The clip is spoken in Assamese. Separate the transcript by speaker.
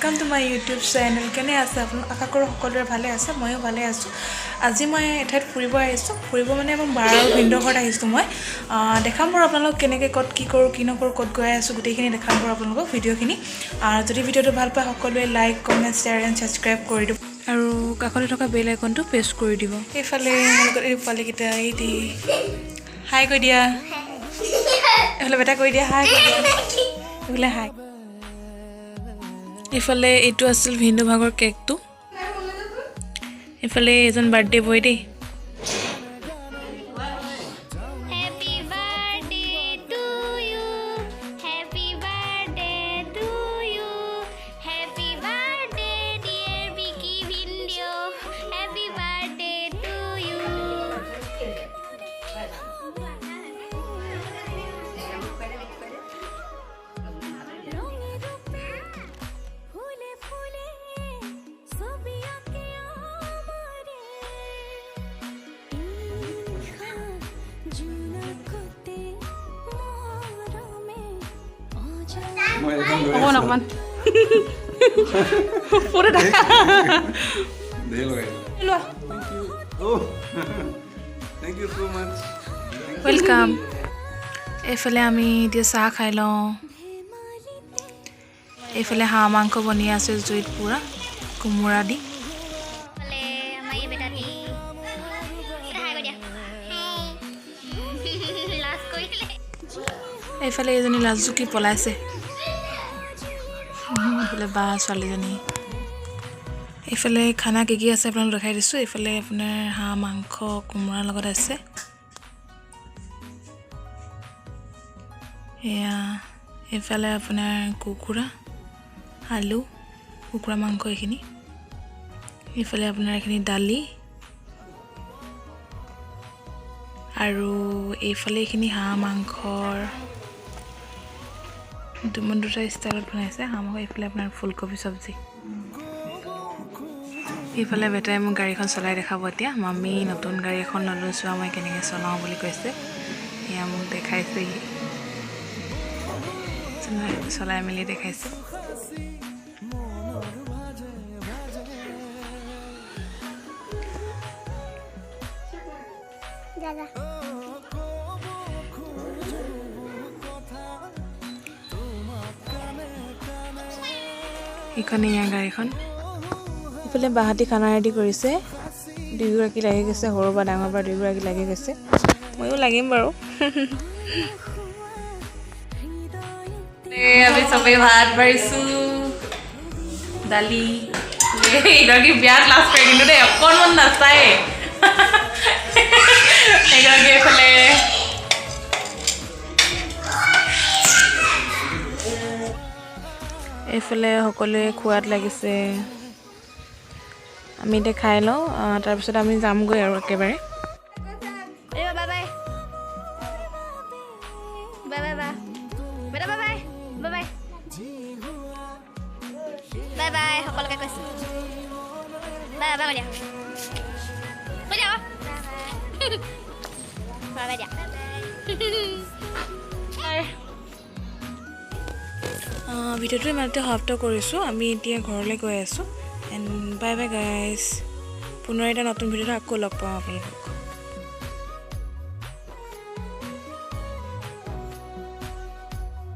Speaker 1: Welcome to my YouTube channel. কেনে আছে আপোনালোক? আশা কৰোঁ সকলোৰে ভালে আছে, ময়ো ভালে আছোঁ। আজি মই এঠাইত ফুৰিব আহিছোঁ। ফুৰিব মানে মোৰ বাৰ আৰু ভিনদেউৰ ঘৰত আহিছোঁ মই। দেখাম বাৰু আপোনালোক কেনেকৈ ক'ত কি কৰোঁ, কি নকৰোঁ, ক'ত গৈ আছোঁ, গোটেইখিনি দেখাম বাৰু আপোনালোকক ভিডিঅ'খিনি। আৰু যদি ভিডিঅ'টো ভাল পায়, সকলোৱে like, comment, share and subscribe কৰি দিব আৰু কাষতে থকা বেল আইকনটো প্ৰেছ কৰি দিব। এইফালে মোৰ লগত এই পোৱালীকেইটা, এই দি হাই কৈ দিয়া। এইফালে বেটা কৈ দিয়া, হাই কৈ দিয়া। এইফালে হাই। এইফালে এইটো আছিল ভিনদেউ ভাগৰ কেকটো। এইফালে এজন বাৰ্থডে বয় দেই।
Speaker 2: Happy birthday to you. Happy birthday to you. Happy birthday, dear Vicky Vindyo. Happy birthday to you. ফুলে ফুলে ছবি আঁকে আমাৰে জোনাকতে মৰমে।
Speaker 3: মই এখন লৈ
Speaker 1: অকণমান
Speaker 3: আছোঁ।
Speaker 1: অকণমান ফটো।
Speaker 3: ধেৰ লগাইছোঁ।
Speaker 1: লোৱা।
Speaker 3: Oh, thank you so much.
Speaker 1: Welcome. এইফালে আমি এতিয়া চাহ খাই লওঁ। এইফালে হাঁহ মাংস বনি আছে জুইত পূৰা কোমোৰা দি।
Speaker 2: ফালে আমাৰ এই বেটাটি। এটা হাই কৈ দিয়া। লাজ কৰিলে।
Speaker 1: এইফালে এইজনী লাজুকি পলাইছে। এইফালে বা ছোৱালীজনী। এইফালে খানা কি কি আছে আপোনালোক দেখাই দিছোঁ। এইফালে আপোনাৰ হাঁহ মাংস কোমোৰাৰ লগত আছে। এয়া এইফালে আপোনাৰ কুকুৰা, আলু, কুকুৰা মাংস এইখিনি। এইফালে আপোনাৰ এইখিনি দালি আৰু এইফালে এইখিনি হাঁহ মাংসৰ দুটা ষ্টাইলত বনাইছে হাঁহ মাংস। এইফালে আপোনাৰ ফুলকবি চব্জি। এইফালে বেটাই মোক গাড়ীখন চলাই দেখাব এতিয়া। মামী, নতুন গাড়ী এখন ল'লোঁ, চোৱা মই কেনেকৈ চলাওঁ বুলি কৈছে। এয়া মোক দেখাইছেহি, চলাই মেলি দেখাইছে।
Speaker 2: দাদা।
Speaker 1: এইখনে ইয়াৰ গাড়ীখন। ইফালে বাহাতি খানা ৰেডি কৰিছে। দুয়োগৰাকী লাগি গৈছে, সৰু বা ডাঙৰ বা দুয়োগৰাকী লাগি গৈছে। ময়ো লাগিম বাৰু। আমি চবেই ভাত বাঢ়িছোঁ, দালি। এইগৰাকী বিৰাট লাজ কৰে কিন্তু দেই, অকণমান নাচায়ে এইগৰাকী। এইফালে সকলোৱে খোৱাত লাগিছে। আমি এতিয়া খাই লওঁ, তাৰপিছত আমি যামগৈ আৰু একেবাৰে।
Speaker 2: এই bye bye bye bye bye বেটা, bye bye bye bye bye bye. সকলোকে কৈছোঁ বাই বাই কৈ দিয়া, কৈ দিয়া, বাই বাই দিয়া।
Speaker 1: ভিডিঅ'টো ইমানতে সমাপ্ত কৰিছোঁ। আমি এতিয়া ঘৰলৈ গৈ আছোঁ। And bye bye guys. পুনৰ এটা নতুন ভিডিঅ'ত আকৌ লগ পাম আপোনালোকক।